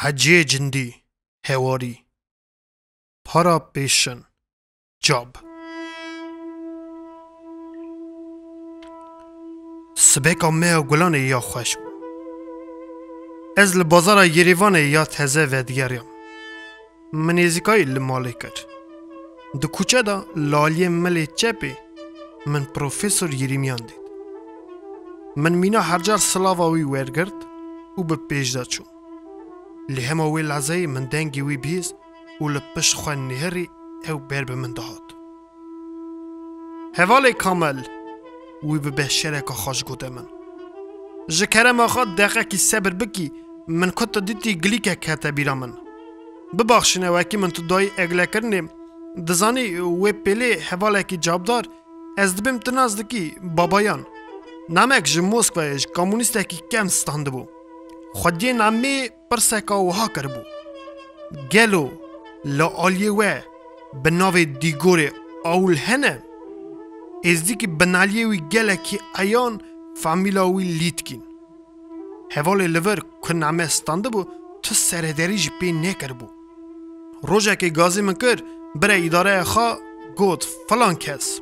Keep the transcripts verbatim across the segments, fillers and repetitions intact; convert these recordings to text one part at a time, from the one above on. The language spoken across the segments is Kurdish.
Heciyê cindî, hewarî. Para pêşin, cab. Sibêka me ya gulanê ya xweş bû. Ez li bazara Yerêvanê ya teze vedigeriyam. Min nêzîkayî li malê kir. Di kuçe de li aliyê milê çepê min Profesor Yerîmiyan dît. Min mîna her car silava wî wergirt û bi pêş de çûm. Lê hema wê lehzeyê min dengê wî bihîst û li pişt xwe nihirî ew ber bi min dihat. Hevalê Kamel, wî bi beşereka xweş gote min. Ji kerema xwe deqekî sebir bikî, min ku tu dîtî gilîkek hete bîra min. Bibaxşîne wekî min tu dayî eglekirinê, dizanî wê pêlê hevalekî cabdar, ez dibêm tu nas dikî babayan. Namek ji Moskwayê ji komunîstekî kevn standibû. Xwediyê namê pirseka wiha kiribû. Gelo li aliyê we bi navê Dîgorê Awl hene? Êzdîkî binaliyê wî gelekî eyan famîla wî lîtkîn. Hevalê li vir ku name standibû, tu serederî jî pê nekiribû. Rojekê gazî min kir, bire îdareya xwe, got, filan kes.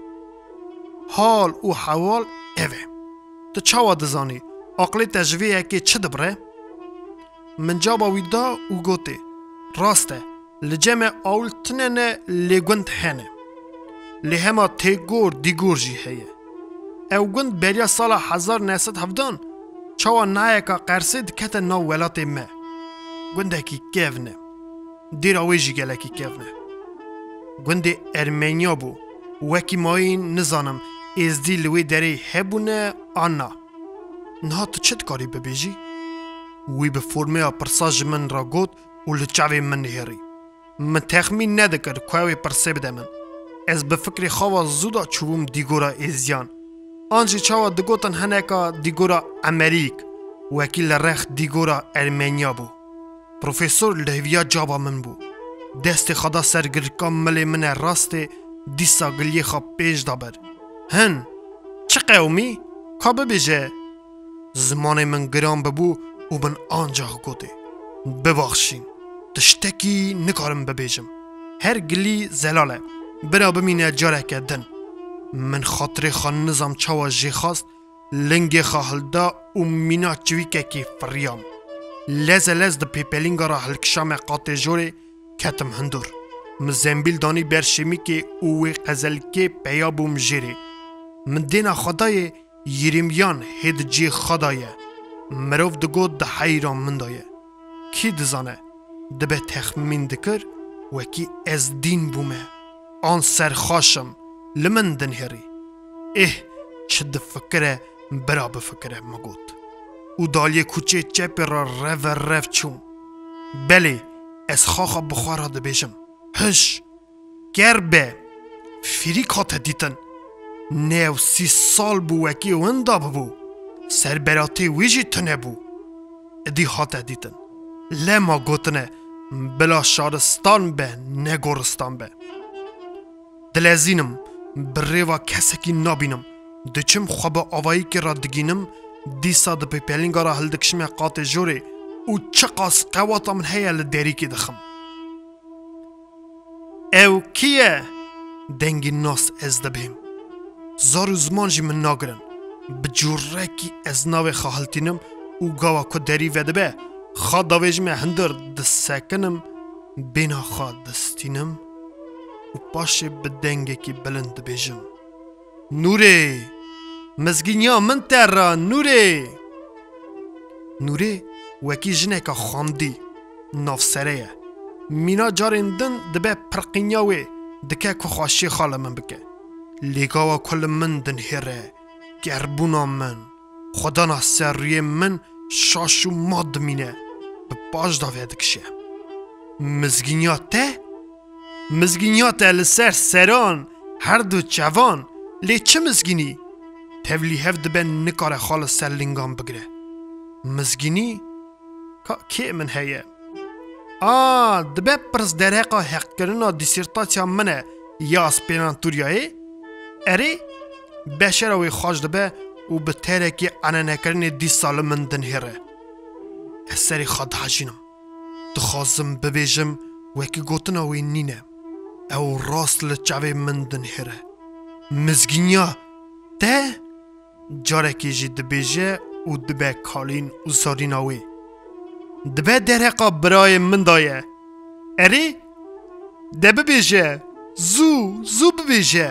Hal û hewal ev e. Tu çawa dizanî? Aqlê te ji vê yekê çi dibire? Min caba wî da û gotê, rast e, li cem me Awl tune ne lê gund hene. Lê hema Têgor Dîgor jî heye. Ew gund beriya sala hezar neh sed hevdan çawa nayeka Qersê dikete nav welatê me. Gundekî kevn e. Dêra wê jî gelekî kevn e. Gundê Ermeniya bû. Wekî mayîn nizanim Êzdî li wê derê hebûne an na. Niha tu çi dikarî bibêjî? Wî bi formeya pirsa ji min re got û li çavê min nihêrî. Min texmîn nedikir ku ew ê pirsê bide min. Ez bi fikrê xwe ve zû da çûbûm Dîgora Êzdiyan. An jî çawa digotin hineka Dîgora Emerîk, wekî li rex Dîgora Ermeniya bû. Profesor li hêviya caba min bû. Destê xwe da ser girka milê min e rastê, dîsa giliyê xwe pêş da ber. Hin, çi qewimî? Ka bibêje. Zimanê min giran bibû û min ancax gotê, bibaxşîn, tiştekî nikarim bibêjim. Her gilî zelal e, bira bimîne careke din. Min xatirê xwe nizam çawa jê xwest, lingê xwe hilda û mîna çivîkekê firiyam. Leze lez di pêpelînga re hilkişame qatê jorê, ketim hundur. Min zembîl danî ber şêmîkê û wê qezelkê peya bûm jêrê. Min dêna xwe dayê, Yirîmiyan hê di cihê xwe de ye. Mirov digot di heyra min de ye. Kî dizane? Dibe texmîn dikir, wekî ez dîn bûme. An serxaş im, li min dinhêrî. Êh, çi difikire, bira bifikire, min got. Û daliyê kuçê çepê re rev ve rev çûm. Belê, ez xaxa bi xwe re dibêjim. Hiş! Ker be! Fîrîk hate dîtin. Nêw sî sal bû wekî winda bibû. Serberatê wî jî tune bû. Idî hate dîtin. Lema gotine, bila şaristan be, ne goristan be. Dilezînim, bi rêva kesekî nabînim. Diçim xwe bi avayîkê re digînim, dîsa di pêpelînga re hildikişime qatê jorê û çiqas qewata min heye li derîkê dixim. Ew kî ye? Dengî nas ez dibêm. Zar û ziman jî min nagirin. Bi cûrekî ez navê xwe hiltînim û gawa ku derî vedibe, xwe davêjime hundir disekinim, bêhna xwe distînim û paşê bi dengekî bilind dibêjim. Nûrê! Mizgîniya min te re, Nûrê! Nûrê wekî jineka xwendî, navsere ye. Mîna carên din dibe pirqînya wê, dike ku xweşiyê xwe li min bike. Lê gawa ku li min dinhêre, gerbûna min, xwedana ser rûyê min şaş û mat dimîne, bi paş de vedikişe. Mizgîniya te? Mizgîniya te li ser seran, her du çevan, lê çi mizgînî? Tevlî hev dibe nikare xwe li ser lingan bigire. Mizgînî? Ka kê min heye? A, dibe pirs dereqa heqkirina dîsîrtasiya min e ya aspîrantûriyayê? Erê, beşera wê xweş dibe û bi terekê enenekirinê dîsa li min dinhêre. Ez serê xwe dihejînim. Dixwazim bibêjim, wekî gotina wê nîne. Ew rast li çavê min dinihêre. Mizgîniya te? Carekê jî dibêje û dibe kalîn û zarîna wê. Dibe derheqa birayê min de ye. Erê, de bibêje, zû, zû bibêje.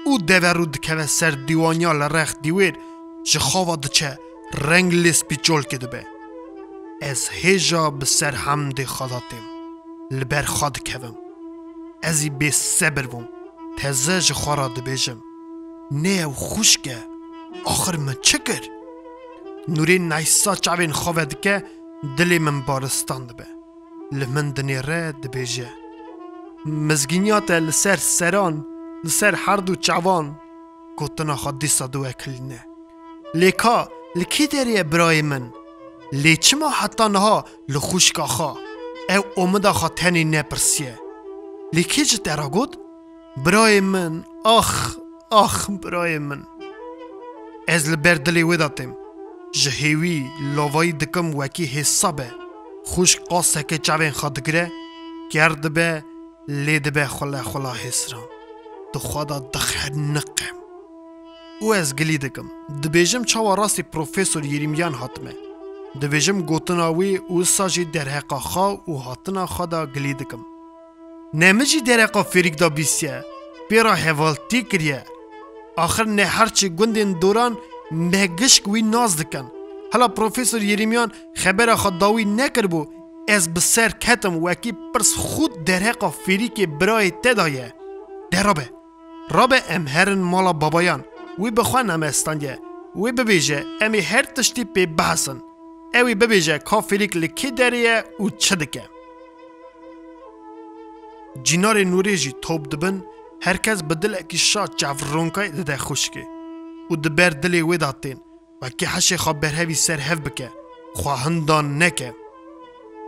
Û deverû dikeve ser dîwaniya li rex dîwêr, ji xava diçe, reng lê spîçolkê dibe. Ez hêja bi ser hemdê xwe de têm. Li ber xwe dikevim. Ez î bêsebir bûm. Teze ji xwe re dibêjim. Nê ew xwişk e. Axir min çi kir? Nûrê neysa çavên xwe vedike, dilê min baristan dibe. Li min dinêre dibêje. Mizgîniya te li ser seran, li ser herdu çavan. Gotina xwe dîsa diwekilîne. Lê ka, li kê derê ye birayê min? Lê çima heta niha li xwişka xwe, ew omida xwe tenê nepirsiye? Lê kê ji te re got? Birayê min, ax, ax, birayê min. Ez li ber dilê wê de têm. Ji hêwî, lavayî dikim wekî hêsa be. Xwişk qaseke çavên xwe digire, ker dibe, lê dibe xwile xwila hêsran. Di xwe de dixeniqim. Û ez gilî dikim. Dibêjim çawa rastî Profesor Yerîmiyan hatime. Dibêjim gotina wî û wisa jî derheqa xwe û hatina xwe de gilî dikim. Ne min jî dereqa fêrîk de bîsiye, pê re hevaltî kiriye. Axir ne her çi gundên doran me gişk wî nas dikin. Hela Profesor Yerîmiyan xebera xwe dawî nekiribû, ez bi ser ketim wekî pirs xût derheqa fêrîkê birayê te de ye. De rabe. Rabe em herin mala babayan. Wî bi xwe nemestandiye. Wî bibêje em ê her tiştî pê bihesin. Ew ê bibêje ka fêrîk li kê derê ye û çi dike. Cînarê nûrê jî top dibin, her kes bi dilekî şa çavronkayê dide xwişkê û di ber dilê wê de tên, wekî heşê xwe berhevî ser hev bike, xwe hindan neke.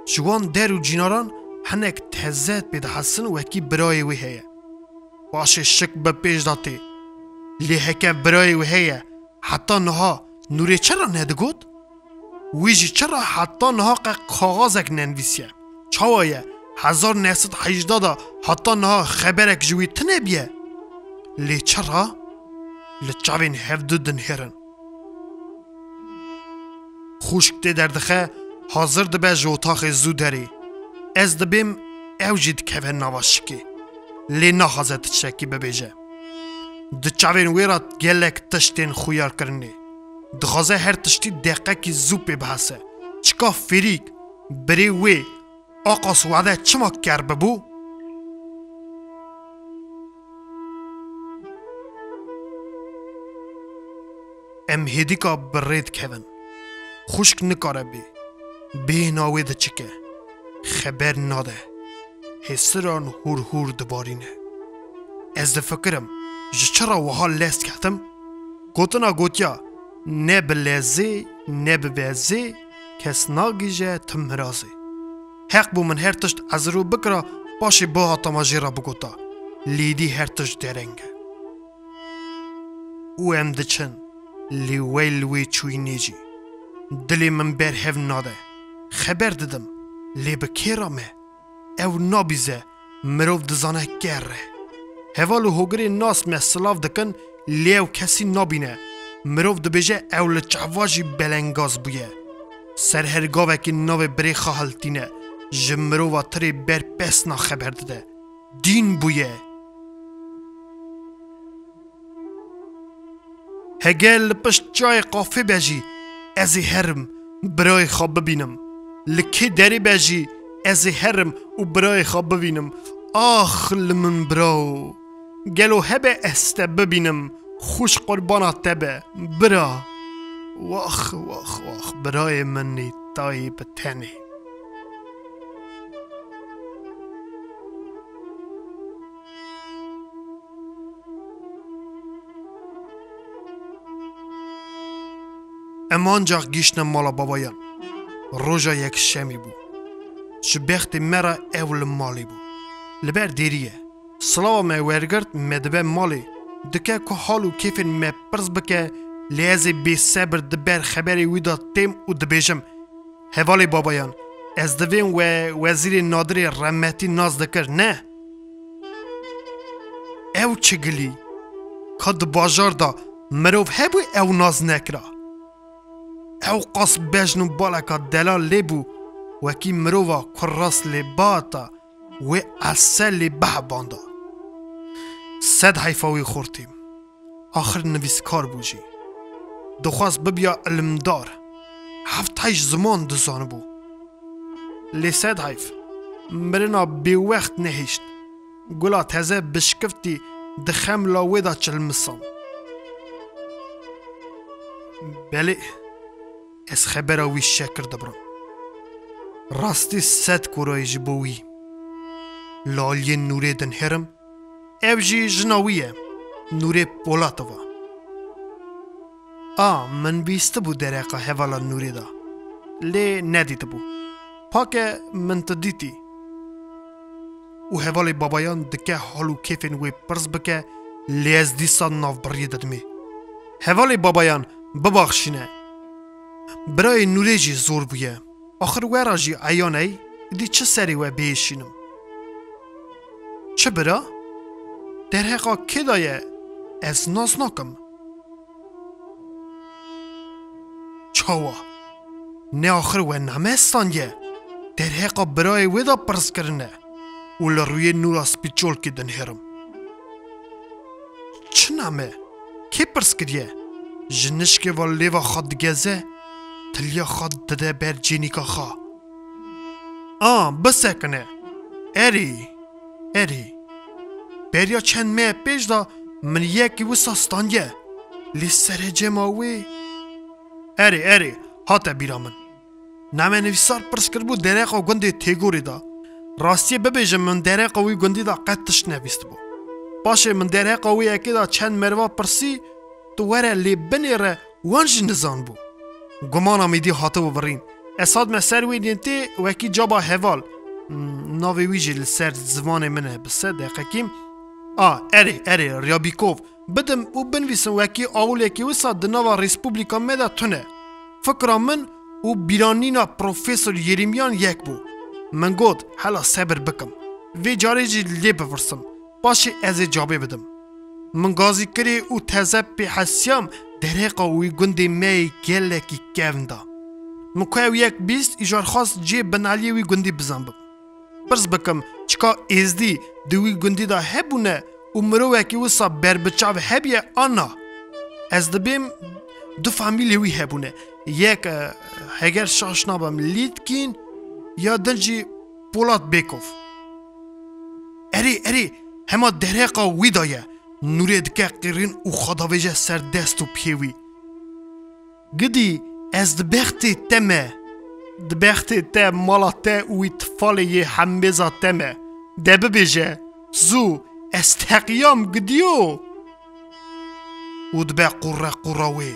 Ji wan der û cînaran hinek teze pê dihesin wekî birayê wê heye. Paşê şik bi pêş de tê. Lê heke birayê wê heye, heta niha nûrê çi re nedigot? Wî jî çi re heta niha qe kaxazek nenivîsiye? Çawa ye? Hezar neh sed heyjdeh de heta niha xeberek ji wî tune biye? Lê çi re? Li çavên hevdu dinihêrin. Xwişk tê derdixe, hazir dibe ji otaxê zû derê. Ez dibêm, ew jî dikeve nava şikê. Lê naxwaze tiştekî bibêje. Di çavên wê re gelek tişt tên xuyarkirinê. Dixwaze her tiştî deqekî zû pê bihese. Çika fêrîk, birê wê, Aqas wade çima ker bibû? Em hêdîka bi rê dikevin. Xwişk nikare bê. Bêhna wê diçike. Xeber nade. Hêsiran hûr hûr dibarîne. Ez difikirim, ji çi re wiha lez ketim? Gotina gotiya, ne bi lezê, ne bi bezê, kes nagihîje tim mirazê. Heq bû min her tişt ezirû bikira, paşê bihata me jê re bigota. Lê dî her tişt dereng e. Û em diçin, lê wey li wê çûyînê jî. Dilê min berhev nade. Xeber didim, lê bi kê re me? Ew nabîze, mirov dizane ker e. Heval û hogirên nas me silav dikin, lê ew kesî nabîne. Mirov dibêje ew li çava jî belengaz bûye. Ser her gavekî navê birê xwe hiltîne, ji mirova tirê ber pesna xeber dide. Dîn bûye. Heger li pişt çiyayê qafê be jî, ez ê herim, birayê xwe bibînim. Li kê derê be jî, ez ê herim û birayê xwe bibînim. Ax li min birawo! Gelo hebe ez te bibînim, xwişk qurbana te be, bira! Wax, wax, wax, birayê min nê tayê bi tenê. Em ancax gihîştine mala babayan. Roja yekşemî bû. Ji bextê me re ew li malê bû. Li ber dêrî ye. Silava me wergirt, me dibe malê. Dike ku hal û kêfên me pirs bike, lê ez ê bêsebir di ber xeberê wî de têm û dibêjim, Hevalê babayan, Ez divêm we Wezîrê Nadirê remetî nas dikir, ne? Ew çi gilî? Ka di bajar de mirov hebû ew nas nekira? Ew qas bejn û baleka delal lê bû, wekî mirova ku rast lê bata wê else lê behebanda. Sed heyfa wî xortî. Axir nivîskar bû jî. Dixwest bibiya ilimdar. Heft heşt ziman dizanibû. Lê sed heyf, mirina bêwext nehişt. Gula teze bişkiftî di xemla wê de çilmisan. Belê, ez xebera wî şekir dibirim. Rastî sed korayê ji bo wî. Li aliyê Nûrê dinihêrim, ev jî jina wî ye, Nûrê Polatova. A, min bîstibû dereqa hevala Nûrê de, lê nedîtibû. Pake min tu dîtî. Û hevalê Babayan dike hal û kêfên wê pirs bike, lê ez dîsa navbiriyê didimê. Hevalê Babayan, bibaxşîne. Birayê Nûrê jî zor bûye. Axir we re jî eyan ey, dî çi serê we bihêşînim? Çi bira? Derheqa kê de ye? Ez nas nakim. Çawa? Ne axir we name standiye? Derheqa birayê wê de pirs kirine û li rûyê Nûra Spîçolkî dinihêrim. Çi name? Kê pirs kiriye? Ji nişkê ve lêva xwe digeze, tiliya xwe dide ber cênîka xwe. A, bisekine. Erê, erê. Beriya çend mehe pêş de min yekî wisa standiye. Lê serecema wê. Erê, erê, hate bîra min. Name nivîsar pirs kiribû dereqa gundê Têgorê de. Rastiyê bibêjim, min dereqa wî gundî de qet tişt nebîstibû. Paşê min dereqa wê yekê de çend meriva pirsî, tu were lê binêre, wan jî nizanibû. Gumana min dî hatibû birîn. Ez hatime ser wê nêtê wekî caba heval. Hmm, navê wî jî li ser zimanê min e, bi se deqekî. A, erê, erê, Ryabîkov. Bidim û binivîsim wekî awilekî wisa di nava Respublika me de tune. Fikra min û bîranîna Profesor Yerîmiyan yek bû. Min got, hela sebir bikim. Vê carê jî lê bipirsim. Paşê ez ê cavê bidim. Min gazî kirê û teze pê hesiyam derheqa wî gundê me yê gelekî kevn da. Min ku ew yek bîst, îcar xwest cihê binaliyê wî gundî bizanbim. Pirs bikim, çika êzdî di wî gundî de hebûne û mirovekî wisa berbiçav hebiye an na? Ez dibêm du famîlê wî hebûne. Yek, e, heger şaş nabim, Lîtkîn, ya din jî Polat Bêkov. Erê, erê, hema derheqa wî de ye. Nûrê dike qîrîn û xwe davêje ser dest û piyê wî. Gidî, ez di bextê te me. Di bextê te, mala te û wî tifalê yê hembêza te me. De bibêje, zû, ez teqiyam gidiyo. Û dibe qurre qurra wê,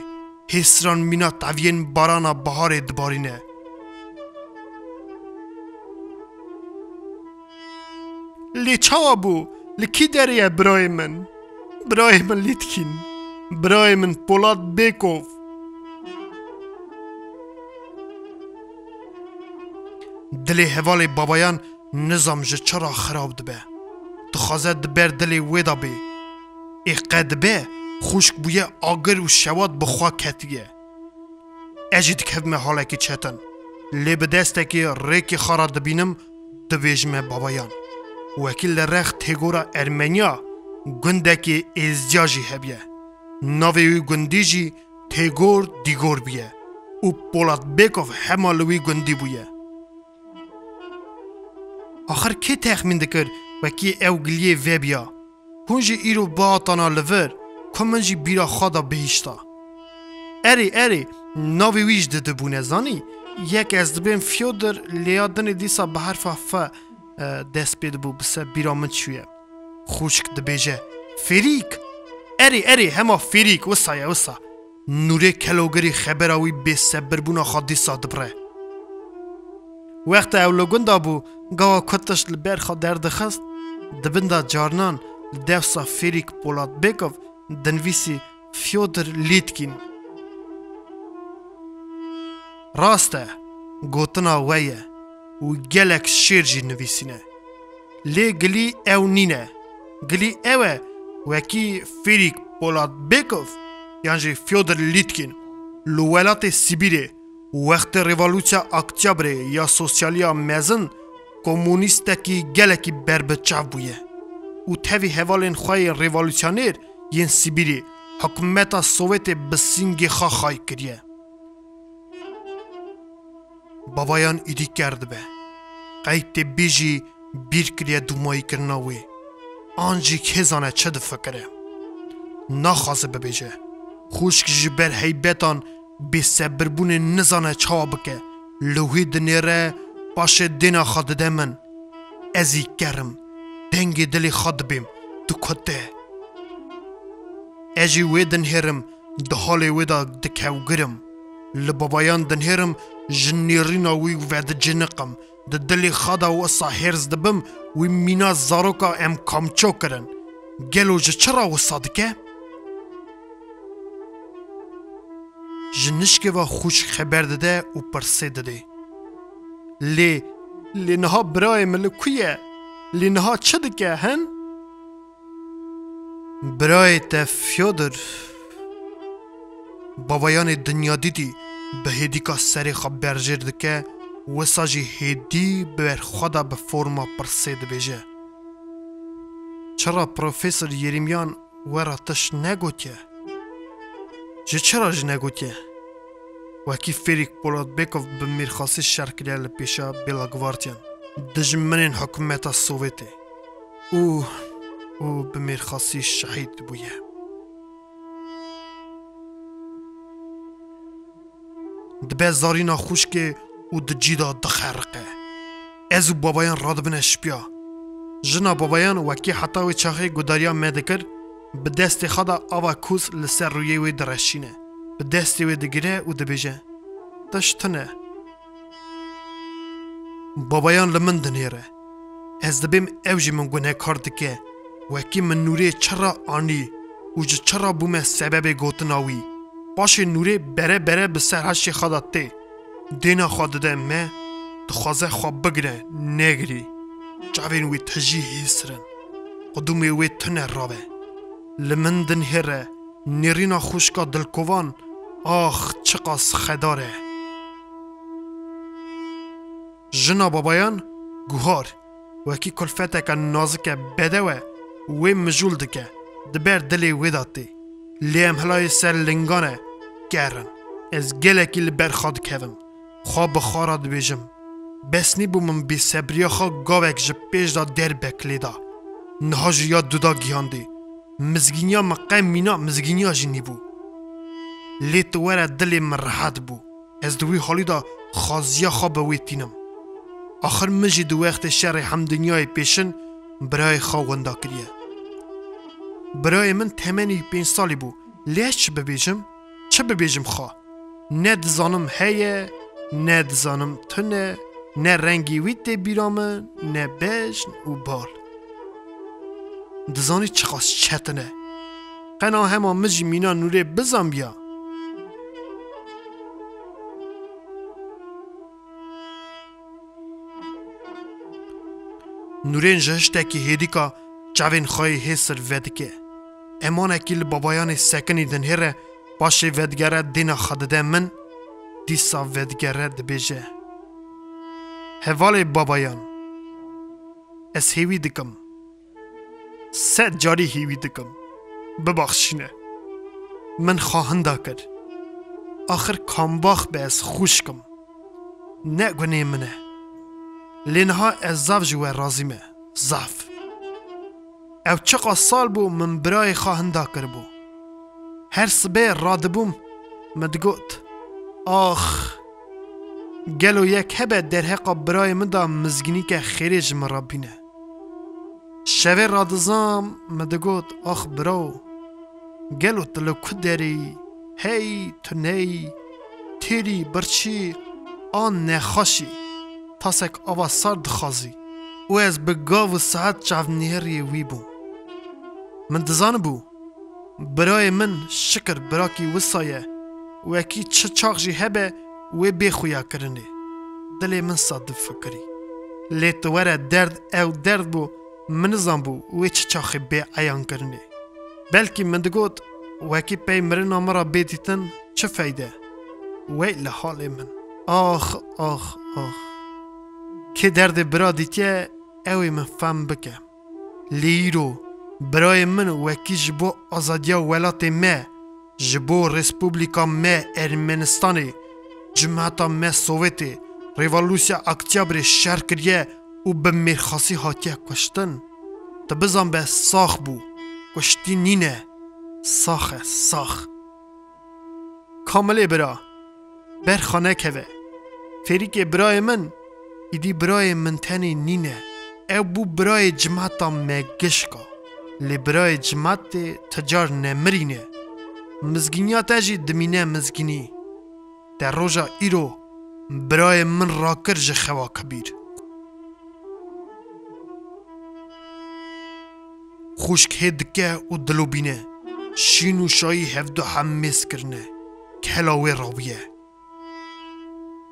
hêsiran mîna teviyên barana biharê dibarîne. Lê çawa bû? Li kî derê ye birayê min? Birayê min Lîtkîn. Birayê min Polat Bêkov. Dilê hevalê Babayan nizam ji çi re xirab dibe. Dixwaze di ber dilê wê de bê. Ê qe dibe xwişk bûye agir û şewat bi xwe ketiye. Ez jî dikevime halekî çetin. Lê bi destekî rêkê xwe re dibînim, dibêjime Babayan. Wekî li rex Têgora Ermeniya gundekî êzdiya jî hebiye. Navê wî gundî jî Têgor Dîgor bûye û Polat Bêkov hema li wî gundî bûye. Axir kê texmîn dikir wekî ew giliyê vebiya? Hûn jî îro bihatana li vir, ku min jî bîra xwe da bihişta. Erê, erê, navê wî ji di dibûne zanî. Yek ez dibêm Fyodor, lê ya dinê dîsa bi herfa F, e, dest pê dibû, bi se bîra min çûye. Xwişk dibêje, Fêrîk! Erê, erê, hema Fêrîk, wisa ye, wisa. Nûrê kelogirî xebera wî bêsebirbûna xwe dîsa dibire. Wexta ew li gund de bû, gava ku tişt li ber xwe derdixist, di bin de carinan li dewsa Fêrîk Polatbêkov dinivîsî Fyodor Lîtkîn. Rast e, gotina we ye. û gelek şêr jî nivîsîne. Lê gilî ew nîne. Gilî ew e, wekî Fîrîk Polatbêkov yan jî Fyodor Lîtkîn li welatê Sibîrê wextê Revolûsya Oktyabrê ya Sosyaliya Mezin komunîstekî gelekî berbiçav bûye û tevî hevalên xwe yên revolûsyoner yên Sibîrê hikûmeta Sowêtê bi sîngê xwe xay kiriye. Babayan êdî kerdibe. Qey tê bêjî bîr kiriye dûmayîkirina wê. An jî kê zane çi difikire. Naxwaze bibêje. Xwişk ji ber heybetan bêsebirbûnê nizane çawa bike. Li wî dinêre, paşê dêna xwe dide min. Ez î kerim. Dengê dilê xwe dibêm. Dikute. Ez jî wê dinhêrim, di halê wê de dikewgirim. Li babayan dinhêrim, ji nêrîna wî vediciniqim. Di dilê xwe de wisa hêrs dibim, wî mîna zaroka em kamço kirin. Gelo ji çi re wisa dike? Ji nişkê ve xwişk xeber dide û pirsê didê. Lê, lê niha birayê min li ku ye? Lê niha çi dike, hin? Birayê te Fyodor, babayanê dinyadîdî bi hêdîka serê xwe berjêr dike, wisa jî hêdî bi ber xwe de bi forma pirsê dibêje. Çira Profesor Yerîmyan we re tişt negotiye? Ji çi re jî negotiye? Wekî Fêrîk Polatbêkov bi mêrxasî şer kiriye li pêşa Bêlagwartiyan, dijminên hikûmeta Sowêtê û, û bi mêrxasî şehîd bûye. Dibe zarîna xwişkê û di cî de dixeriqe. Ez û babayan radibine şipiya. Jina babayan wekî heta wê çaxê gudariya me dikir, bi destê xwe de ava kûz li ser rûyê wê direşîne. Bi destê wê digire û dibêje, "Tişt tune." Babayan li min dinêre. Ez dibêm ew jî min gunehkar dike. Wekî min Nûrê çi re anî û ji çi re bûme sebebê gotina wî. Paşê Nûrê bere bere bi ser heşê xwe de tê. Dêna xwe dide me, dixwaze xwe bigire, negirî. Çavên wê tijî hêsir in. Qudûmê wê tune rabe. Li min dinhêre, nêrîna xwişka dilkovan, ax, çiqas xedar e. Jina babayan guhar, wekî kulfeteke nazik e, bedew e, wê mijûl dike, di ber dilê wê de tê. Lê em hilayê ser lingan e, ker in. Ez gelekî li ber xwe dikevim. Xwe bi xwe re dibêjim. Bes nîbû min bêsebriya xwe gavek ji pêş de derbe kilêda. Niha jî ya duda gihiyandî. Mizgîniya min qey mîna mizgîniya jî nîbû. Lê tu were dilê min rehet bû. Ez di wî halî de xwaziya xwe bi wê tînim. Axir min jî di wextê şerê hemdinyayê pêşin birayê xwe winda kiriye. Birayê min temenî pênc salî bû. Lê ez çi bibêjim? Çi bibêjim xwe? Ne dizanim heye, ne dizanim tune, ne rengî wî tê bîra min, ne bejn û bal. Dizanî çiqas çetin e. Qena hema min jî mîna Nûrê bizanbiya. Nûrên ji hiştekî hêdîka çavên xwe yê hêsir vedike. Emanekî li babayanê sekinî dinhêre, paşê vedigere dêna xwe dide min, dîsa vedigere dibêje, "Hevalê babayan, ez hêvî dikim. Sed carî hêvî dikim. Bibaxşîne. Min xwe hinda kir. Axir kambax be ez xwişk im. Ne gunê min e. Lê niha ez zaf ji we razî me. Zaf." Ew çiqas sal bû min birayê xwe hinda kiribû. Her sibê radibûm, min digot, "Ax, gelo yek hebe derheqa birayê min de mizgînîke xêrê ji min re bîne?" Şevê radizam, min digot, "Ax birawo, gelo tu li ku derê yî? Hey, tu neyî, têrî, birçî, an nexweşî, tasek ava sar dixwazî." Û ez bi gav û saet çavnihêriyê wî bûm. Min dizanibû, birayê min şikir birakî wisa ye, wekî çi çax jî hebe wê bê xuyakirinê. Dilê min sa difikirî. Lê tu were derd ew derd bû, min nizanbû wê çi çaxê bê eyan kirinê. Belkî min digot, wekî pey mirina min re bê dîtin, çi feyde? Wey li halê min. Ax, ax, ax. Kê derdê bira dîtiye, ew ê min fehm bike. Lê îro, birayê min wekî ji bo azadiya welatê me, ji bo Respublika me Ermenistanê, cimheta me Sowetê, Revolûsiya Oktyabrê şer kiriye û bi mêrxasî hatiye kuştin. Tu bizan be sax bû, kuştî nîne. Sax e, sax. Kamilê bira, berxa nekeve. Fêrîkê birayê min, îdî birayê min tenê nîne. Ew bû birayê cimheta me gişka. Lê birayê cimhetê ti car nemirîne. Mizgîniya te jî dimîne mizgînî. Te roja îro birayê min rakir ji xewa kibîr. Xwişk hê dike û dilobîne. Şîn û şayî hevdu hemêz kirine. Kela wê rawîye.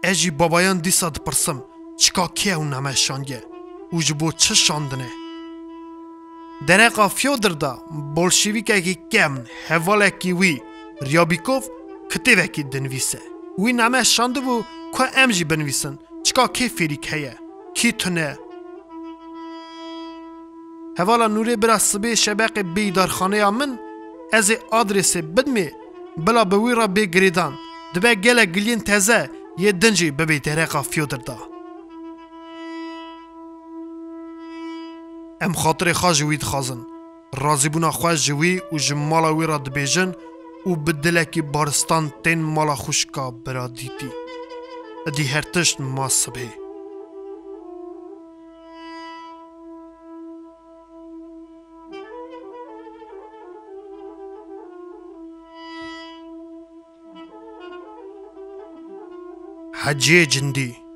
Ez jî babayan dîsa dipirsim, çika kê ew name şandiye û ji bo çi şandine? Dereqa Fyodor de bolşevîkekî kevn, hevalekî wî, Ryabîkov, kitêbekî dinivîse. Wî name şandibû ku em jî binivîsin, çika kê fêrîk heye, kî tune. Hevala Nûrê bira sibê şebeqê bê îdarxaneya min, ez ê adresê bidimê, bila bi wî re bê girêdan. Dibe gelek giliyên teze yê din jî bibê dereqa Fyodor de. Em xatirê xwe ji wî dixwazin. Razîbûna xwe ji wî û ji mala wî re dibêjin û bi dilekî baristan tên mala xwişka bira dîtî. Îdî her tişt ma sibê. Heciyê Cindî.